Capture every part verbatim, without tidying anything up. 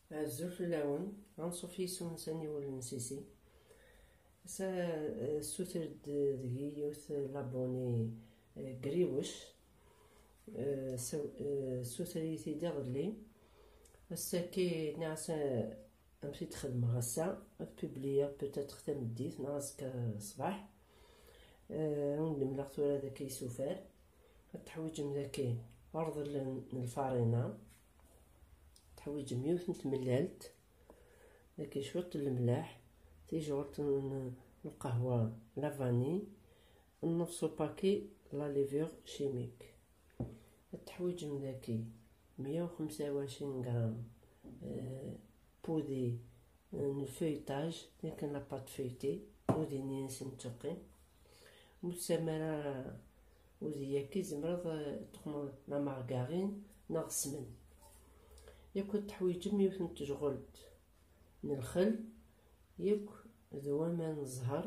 Azul fell-awen, anṣuf yis-wen s aniwel n Sisi. Ass-a, eh, ssuter-d deg-i yiwet, eh, l'abonné, eh, Griwec. Eh, saw-, eh, ssuter-iyi-t-id iḍelli. Ass-agi, nniɣ-as, eh, amek i d-xedmeɣ ass-a, ad publiyeɣ peut-être tameddit neɣ azekka ṣṣbeḥ. Eh, ad wen-d-mleɣ tura dagi isufar. Ad teḥwiǧem dagi urḍel n, n lfarina. Teḥwiǧem yiwet n tmellalt, dagi cwiṭ n lemleḥ, tijɣelt n, n lqahwa, la vanille, nnefṣ upaki la levure chimique. Ad teḥwiǧem dagi meyya u xemsa u ɛecrin gram, eh, pudi, eh, n feuilletage, akken la pâte feuilletée, pudi-nni i s-nettuqi. Ur tessam ara udi-yagi, tzemreḍ, eh, ad tuqmeḍ la margarine neɣ ssmen. Yakk ad teḥwiǧem yiwet n tejɣelt n lxel, yakk d waman n zzher,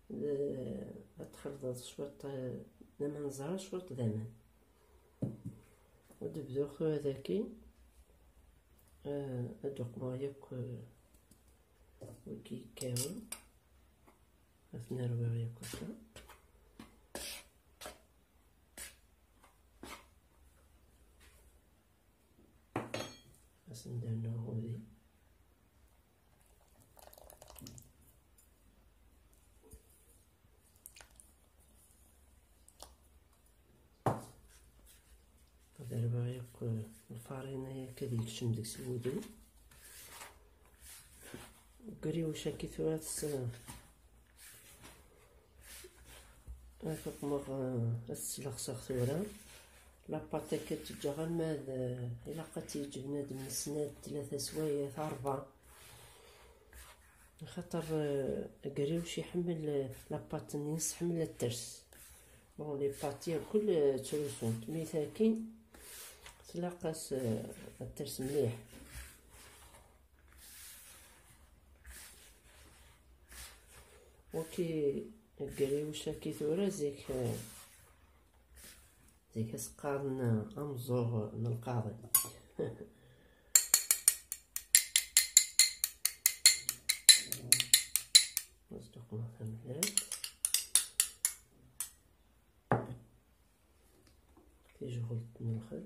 eh, ad txelḍeḍ cwiṭ, eh, d aman n zzher, cwiṭ d aman. Ad d-bduɣ tura dagi, eh, ad d-uqmeɣ yakk, eh, wigi yekkawen. Ad ten-rwiɣ yakk akka. Ad sen-d-rnuɣ udi. Ad rwiɣ yakk lfarina yakk ad yekcem deg-s wudu. Griwec-agi tura ad s-, ad t-uqmeɣ, eh, ad t-sleɣseɣ tura. La pâte akka ad tt-ǧǧeɣ alma d, ilaq ad tt-yeǧǧ bnadem snat, tlata swayat, rebɛa. Axaṭer, eh, Griwec iḥemmel, eh, la pâte-nni-ines, tḥemmel ad ters. Bon, les pâtes yakk, eh, ttrusunt. Mi tagi, tlaq-as, eh, ad ters mliḥ. Waki, Griwec-agi tura zik, eh, zik as-qqaren ameẓẓuɣ n lqaḍi. Ad sduqmeɣ tamellalt. Tijɣelt n lxel.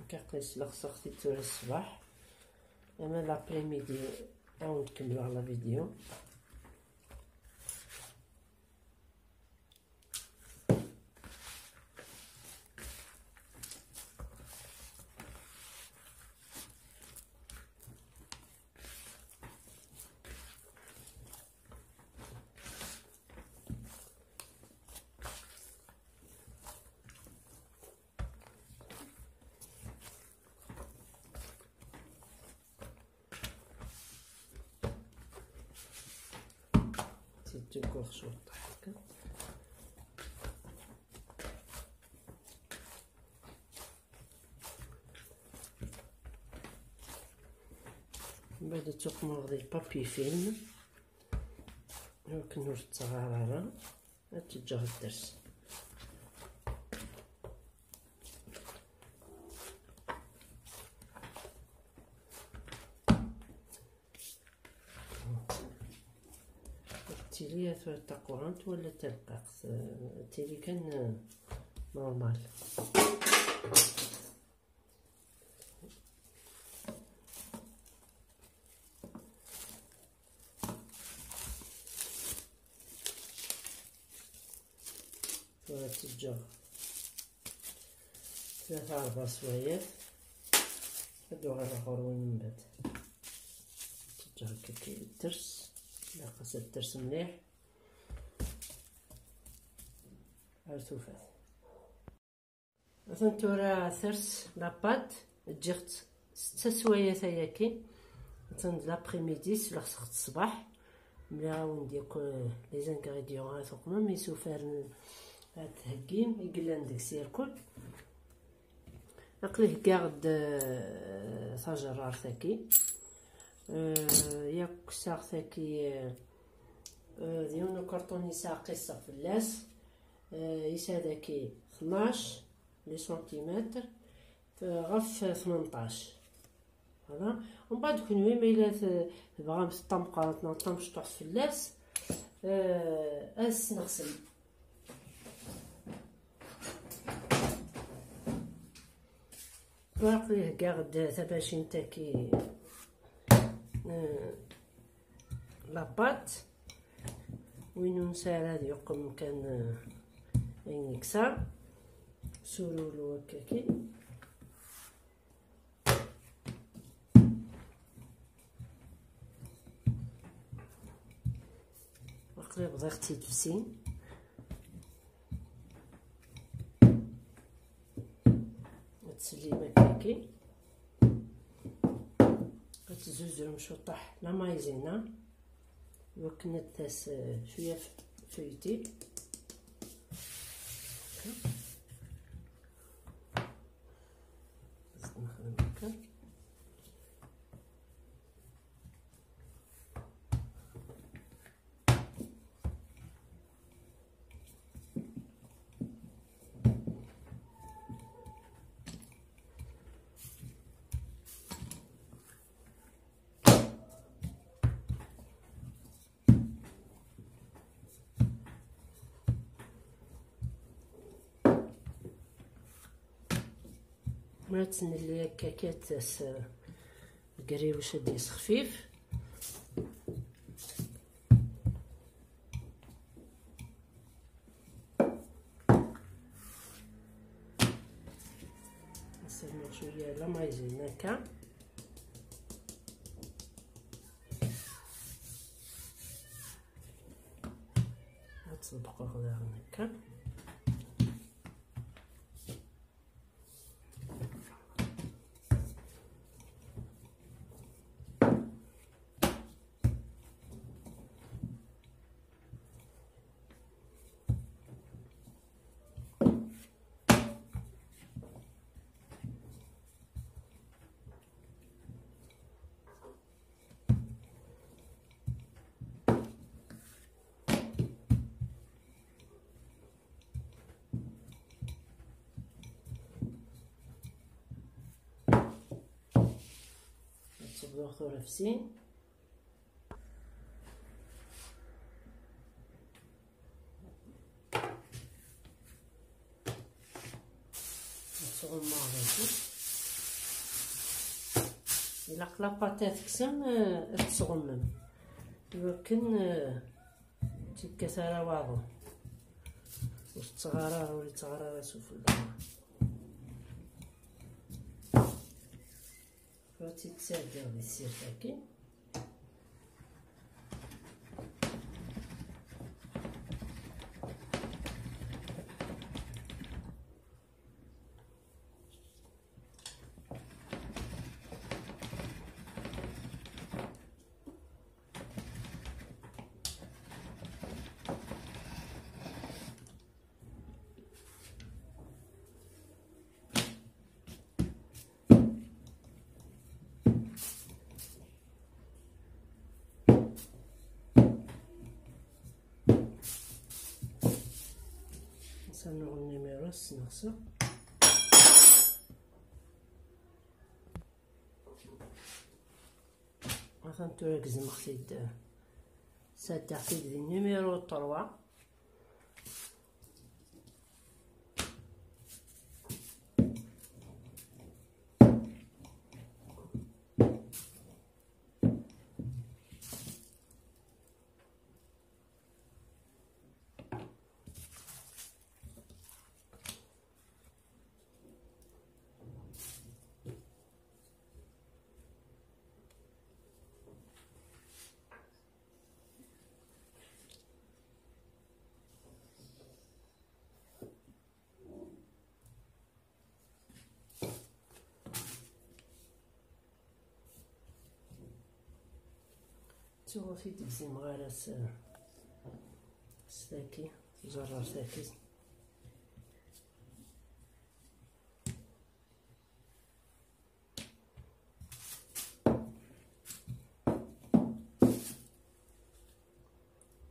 Akka aql-i sleɣseɣ-t-id tura ṣṣbeḥ, ama l'après-midi ad wen-d-kemmleɣ la vidéo. Ttedduguɣ cwiṭ hekka. Mbeɛd ad tuqmeḍ di papier film, akken ur tettɣar ara, ad teǧǧeɣ ad ters. Tili tura taqurant wala talqaqt, tili kan, eh, normal. Tura ad teǧǧeɣ tlata rebɛa swayat, ad uɣaleɣ ɣur-wen mbeɛd. هكا كي ترس، لا خاصها ترس مليح. Ar tufat. Atan tura ters la pâte, ǧǧiɣ-tt setta swayat ayaki. Atan d l'après-midi, s lexsex ṣṣbeḥ. Mliɣ-awen-d yakk, euh, les ingrédients ara tuqmem, isufaren ad theggim, i yellan deg-s irkul. Aql-i heggaɣ-d, euh, tajerrart-agi. Euh, yakk saɣt-agi, euh, euh, d yiwen ukarṭun yesɛa qisseɣ fell-as. Euh, yesɛa dagi tnac les centimètres, euh, ɣef tmenṭac. Voilà. Umbeɛd kenwi ma yella t-, tebɣam tameqqrant neɣ tamecṭuḥt fell-as, euh, ad s-neɣsel. Aql-i heggaɣ-d tamacint-agi, euh, la pâte. Win ur nesɛi ara ad yuqem kan, euh, ayen yeksa. Surulu akkaki. Aql-i bḍiɣ-tt-id f sin. Ad tsellim akkaki. Ad tezzuzrem cuṭṭaḥ la maïzena. Iwakken ad tas, eh, cwiya f-, feuilletée. Nexdem akka. Ma tt-nelli akka kan s-, deg rriwec ad d-yesxefif. Nsernu cwiya la maïzena akka. Ad tt-ḍebqeɣ daɣen akka. Ad tebduɣ tura f sin. Ad tɣummeɣ dagi. Ilaq la pâte ad tekcem, eh, ad tettɣummem. Iwakken, eh, ur tekkat ara waḍu. Ur tettɣar ara, ur yettɣar ara s ufella. Ur tt-id-ttaddiɣ di ssirt-agi. Nsernuɣ nnimiṛu s sneɣseɣ. Atan tura gezmeɣ-t-id, saddeɣ-t-id di numéro trois. Tuɣ ur t-id-gzimeɣ ara s, s tagi, s tjerrart-agi.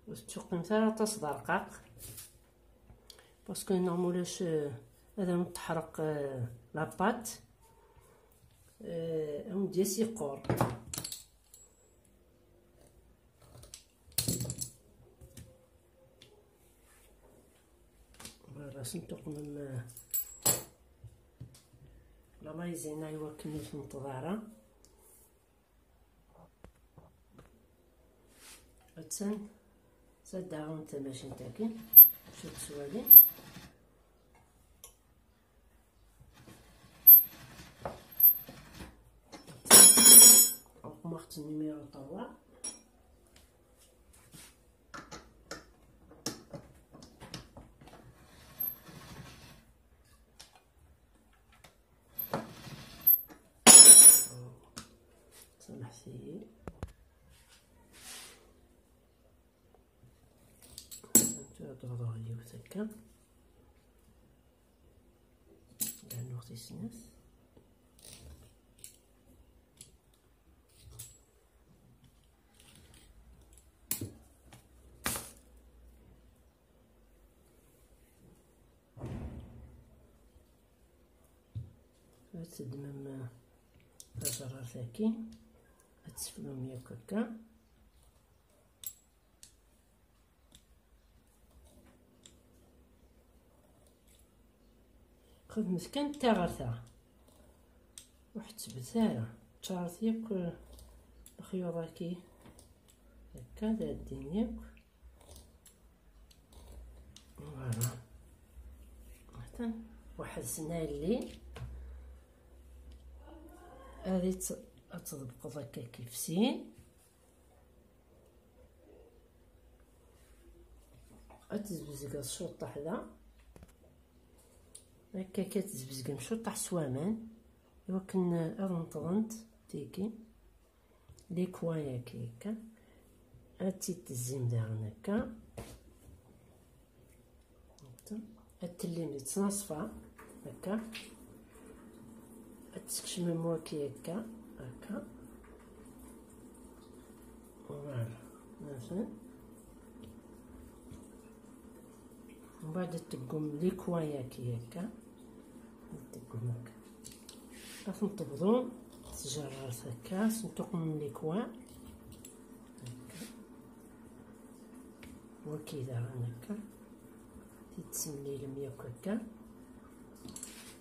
Ur tettuqqimt ara aṭas d arqaq, parce que neɣ mulac, euh, ad am-teḥreq, euh, la pâte, euh, ad am-d-yas yeqqur. Voilà, sentuqmem, euh, la maïzena i wakken ur tenṭeḍ ara. Attan, zaddaɣ-awen tamacint-agi, cukk s wali. Uqmeɣ-tt numéro trois. Samaḥt-iyi. Ad ɣreɣ yiwet akka. Rnuɣ tis snat. Ad teddmem tajerrart-agi, ad teflum yakk akka. Xedmet kan ta ɣer ta. Ur ḥettbet ara. Ččaret yakk lexyuḍ-agi. Akka, ad ɛeddin yakk. Voilà. Atan. Waḥed s nalli. Ad itt-, ad tḍebqeḍ akka kif sin. Ad tezbezgeḍ cuṭṭeḥ da. Akka, akka tezbezgem cuṭṭeḥ s waman, iwakken ad neṭḍent tigi. Les coins-agi akka. Ad tt-id-tezzim daɣen akka. Ad tellim di ttnaṣfa akka. Ad teskecmem waki akka, akka. Voilà. Atan. Mbeɛd ad teggum les coins-agi akka. Ad teggum akka. Ad ten-tebḍum s tjerrart akka, sentuqem les coins. Akka. Waki daɣen akka. Ad t-id-tessemlilem yakk akka.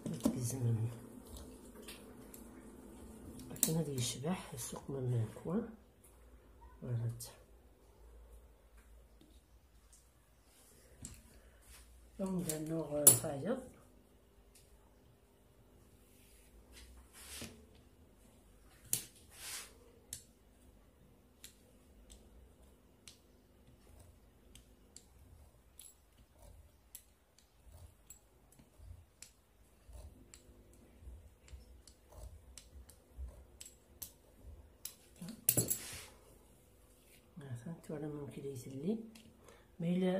Ad tgezmem. Akken ad yecbeḥ ssuq memlak wa. Voilà. Ad nernu, eh, tayeḍ. Atan twalam amek i telli. Ma yella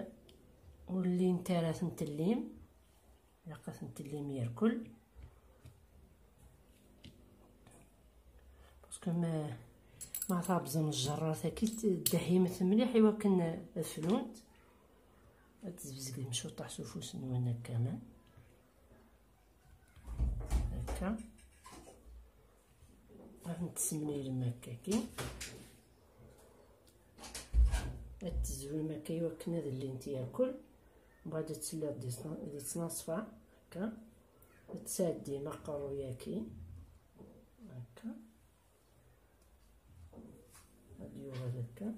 ur llint ara ad tent-tellim, ilaq ad tent-tellim irkul. Parce que ma, ma tɛebẓem tjerrart-agi, ddehhimet mliḥ i wakken ad flunt. Ad tezbezgem cuṭṭaḥ s ufus-nwen akka, ma akka. Ad tent-tessemlilem akkagi. Ad tezwim akka i wakken ad llint irkul. Mbeɛd ad telliḍ di tna-, di tnaṣfa akka. Ad tesɛeddim aqerruy-agi akka. Ad yuɣal akka.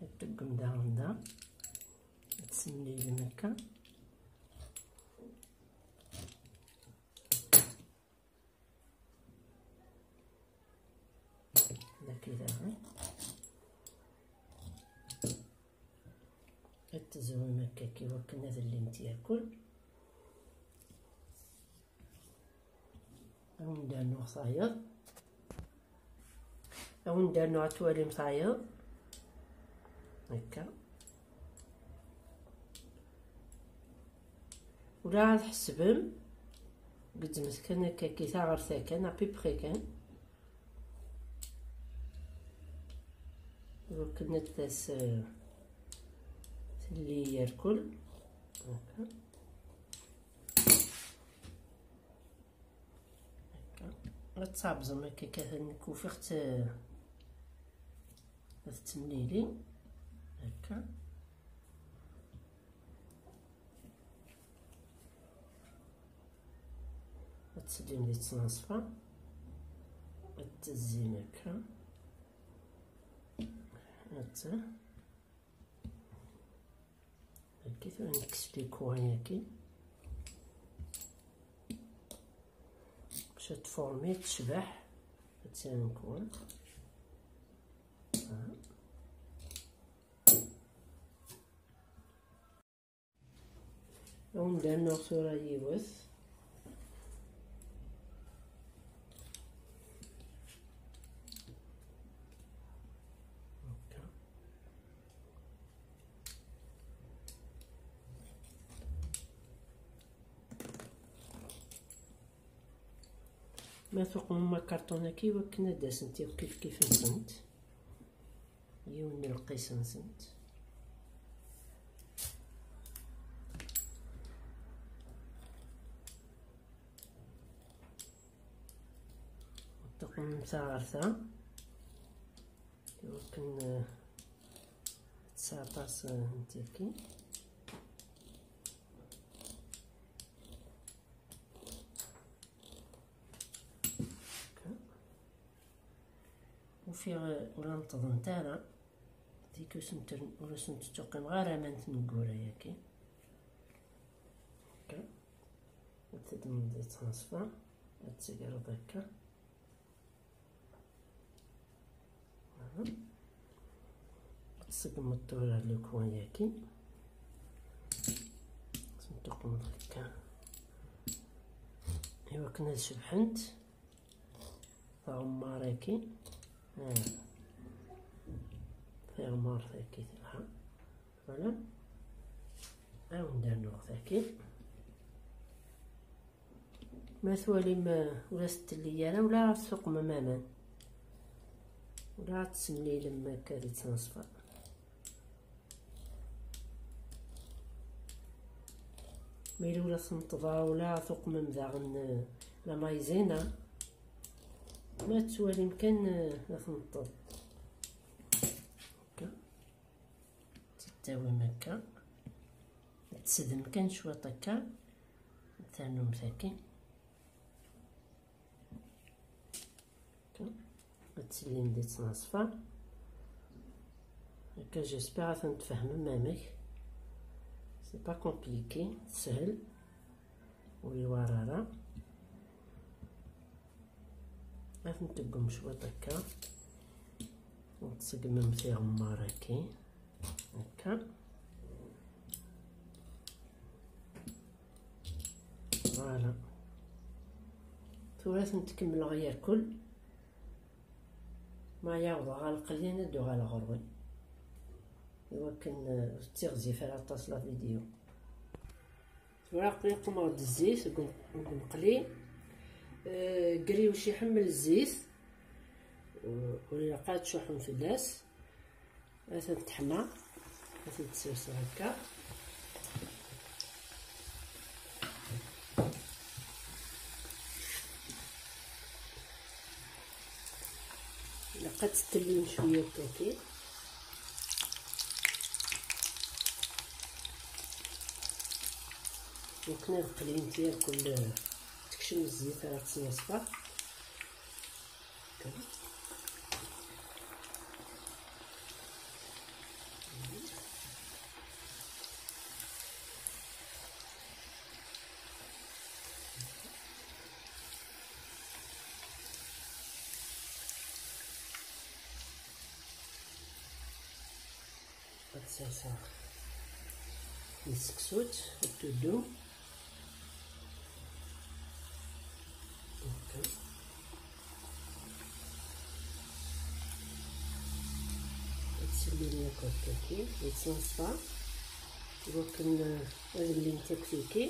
Ad teggem daɣen da. Ad tessemlilem akka. Daki daɣen. Ad tezwim akka i wakken ad llint irkul. Ad wen-d-rnuɣ tayeḍ. Ad wen-d-rnuɣ, ad twalim tayeḍ. Akka. Ula ad tḥesbem, gezzmet kan akka, akka taɣert kan, à peu près kan. Iwakken ad tas, eh, telli yerkul. Akka. Akka. Ad tɛebẓem akka, akka, nekk ufiɣ-tt, eh, ad tettemlili. Akka. Ad teddum di ttnaṣfa, ad tezzim akka, akka, akka, tura nekkes les coins-agi, bac ad tformi tecbeḥ, ad tt-nkull. Ad wen-d-rnuɣ tura yiwet. Akka. Ma tuqmem akarṭun-agi, iwakken ad d-asent yakk kif kif-nsent. Yiwen n lqis-nsent. Teqqnem ta ɣer ta. Iwakken, eh, tesɛa aṭas, eh, n tiki. Ufiɣ ur nṭeḍent ara, tiki ur sent-, ur sent-ttuqqimeɣ ara aman tneggura-yagi. Akka. Ad teddmeḍ di tnaṣfa, ad tegreḍ akka. Voilà. Ad tṣeggmeḍ tura le coin-yagi. Ad tent-tuqmeḍ akka. Iwakken ad cebḥent. Taɣemmar-agi. Ah. Taɣemmart-agi telha. Voilà. Ad wen-d-rnuɣ tagi. Ma twalim, eh, ur as-telli ara, ula ad tuqmem aman. Ula ad tessemlilem akka di tnaṣfa. Ma yella ur as-neṭṭḍeɣ, ula ad tuqmem daɣen, eh, la maïzena. Ma tettwalim kan, eh, ad tneṭṭeḍ. Akka. Tettawim akka. Tessedem kan cwiṭ akka. Ternum tagi. Ad tellin di tnaṣfa. Akka, j'espère ad tent-tfehmem amek. C'est pas compliqué, teshel. Ur iwar ara. Ad tent-teggum cwiṭ akka. Ad tseggmem tiɣemmar-agi. Akka. Voilà. Tura ad tent-kemmleɣ yerkul. Ma yawḍeɣ ɣer lqelli, ad d-uɣaleɣ ɣer-wen. Iwakken, eh, ur tettiɣzif ara aṭas la vidéo. Tura aql-i qqumeɣ-d zzit deg um-, deg umqli. Eh, griwec iḥemmel zzit. Ur, ur ilaq ad tcuḥḥum fell-as. Atan teḥma. Atan tesserseɣ akka. Ilaq ad tettellin cwiya tagi. Iwakken ad qlint yerkul, tekcem zzit ara tesneṣfa. Ad serseɣ di tseksut, ad tuddu. Ok. Akkaki, yettnaṣfa. Iwakken, eh, ad llint akk tiki,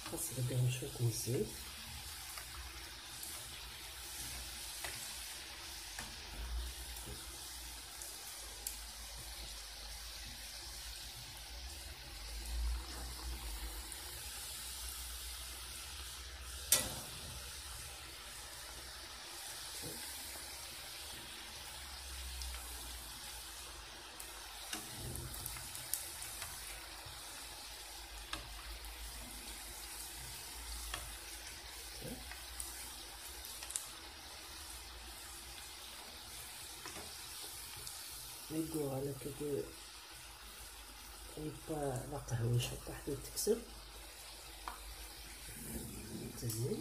xas beddren cwiṭ n zzit. Deg uɣal akka d-, yebba d aqehwi ciṭṭaḥ di tekseb. Tezzi.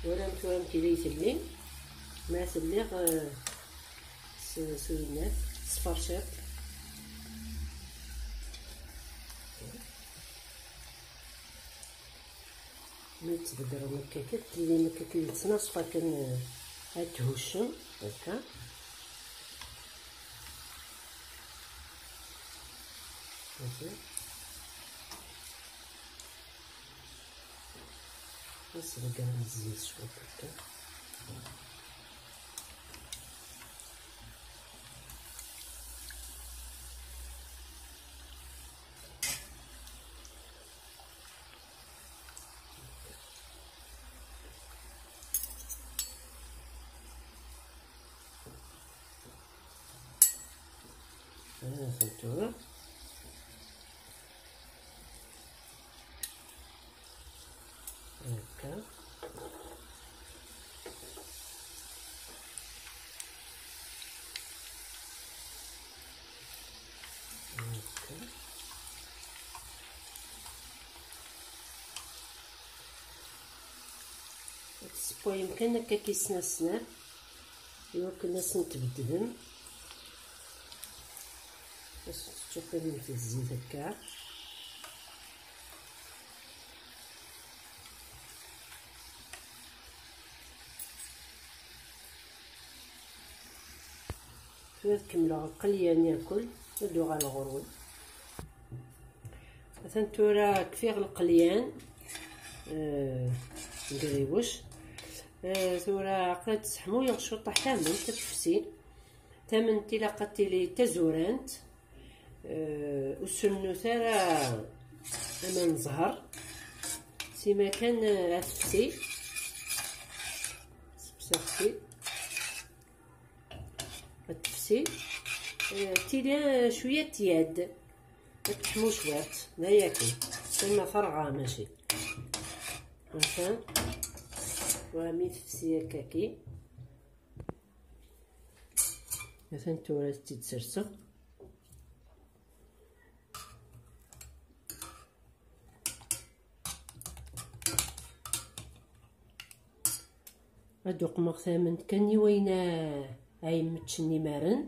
Walamt, walamt ila telli, ma telliɣ, eh, s, s uyennat, s tferciṭ. Mi tt-tbeddrem akka kan, tili akka kan yettnaṣfa kan, eh, ad thuccem, akka. Masi. Ad sbeddrem zzit cwiṭ akka. Ah, tura. Akka. Akka. Ad tessewwayem kan akka kis snat snat, iwakken ad sent-tbeddlem. Ad sent-teččuqilem di zzit akka. Tura ad kemmleɣ lqelyan yakul, ad d-uɣaleɣ ɣur-wen. Atan tura kfiɣ lqelyan, eh, mgriwec. Eh, tura aql-i ad seḥmuyeɣ cwiṭ tamment, ad tefsi. Tamment ilaq ad tili d tazurant, eh, ur sennut ara aman n zzher. Sima kan, eh, ad tefsi. Sebseɣ-tt-id. Ad tefsi, eh, tili, eh, cwiya tiad. Ad teḥmu cwiṭ, d aya kan. Sima terɣa mačči. Atan, wa mi tefsi akkaki. Atan tura ad tt-id-serseɣ. Ad d-uqmeɣ tamment kan i wayen, ah, ay mmeččen imaren,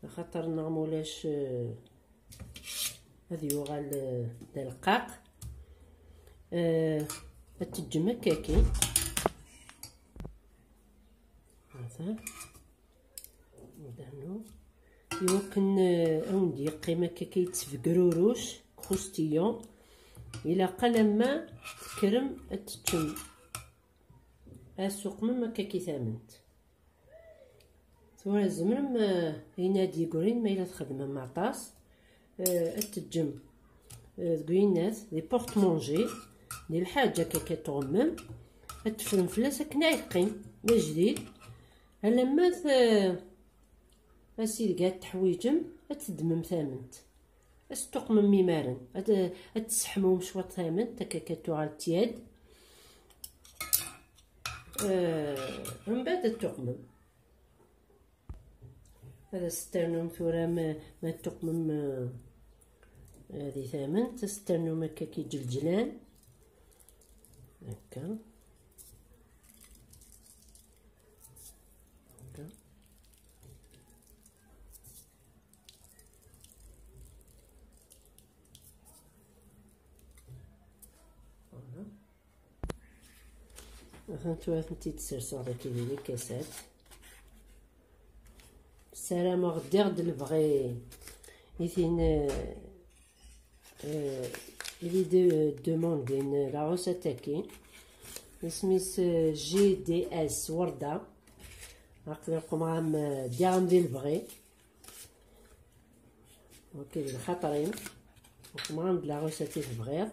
axaṭer neɣ mulac, eh, ad yuɣal, eh, d aleqqaq. Eh, ad teǧǧem akkaki. Hata. Dano. Iwakken, eh, ad wen-d-yeqqim akka yettbegruruc, croustillant, ilaq alamma tekkrem ad teččem, ad suqmem akka ki tamment. Tura tzemrem, eh, ayen ad d-yeggrin ma yella txedmem aṭas, eh, ad teǧǧem, eh, deg uyennat, di porte-manger, di lḥaǧa akka ad tɣummem, ad teffrem fell-as akken ad yeqqim d ajdid, alamma t-, asideg ad teḥwiǧem, ad teddmem tamment. Ad s-tuqmem imaren, ad, ad tesseḥmum cwiṭ tamment, akka kan tuɣal d tiad. Eh, mbeɛd ad tuqmem. Ad as-ternum tura ma, ma tuqmem, eh, di tamment, ad as-ternum akka ki ǧelǧlan. Akka. Akka. Atan tura ad tent-id-serseɣ dagi di lkasat. Ssarameɣ ddiɣ-d lebɣi i tin, eh, i d-demandin la recette-agi. Isem-is, eh, G D S Werda. Aql-i uqemɣam, eh, ddiɣ-am di lebɣi. Ok, d lxaṭer-im. Uqemɣam d la recette i tebɣiḍ.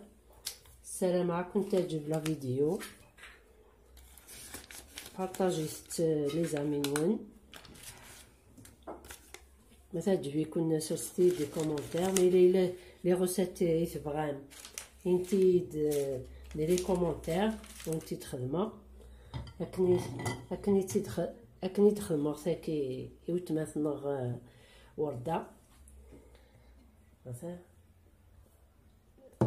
Ssarameɣ ad kent-teɛǧeb la vidéo. Partagez-tt, eh, les amis-nwen. Ma teɛǧeb-iken, serset-iyi-d les commentaires. Ma yella, yella les recettes i tebɣam, init-iyi-d, eh, di les commentaires, ur tent-id-xedmeɣ. Akken i, akken i tt-id-, akken i d-xedmeɣ tagi i weltma-tneɣ, eh, Werda. Ata.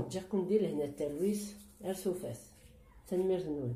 Ǧǧiɣ-ken di lehna d talwit, ar tufat. Tanemmirt-nwen.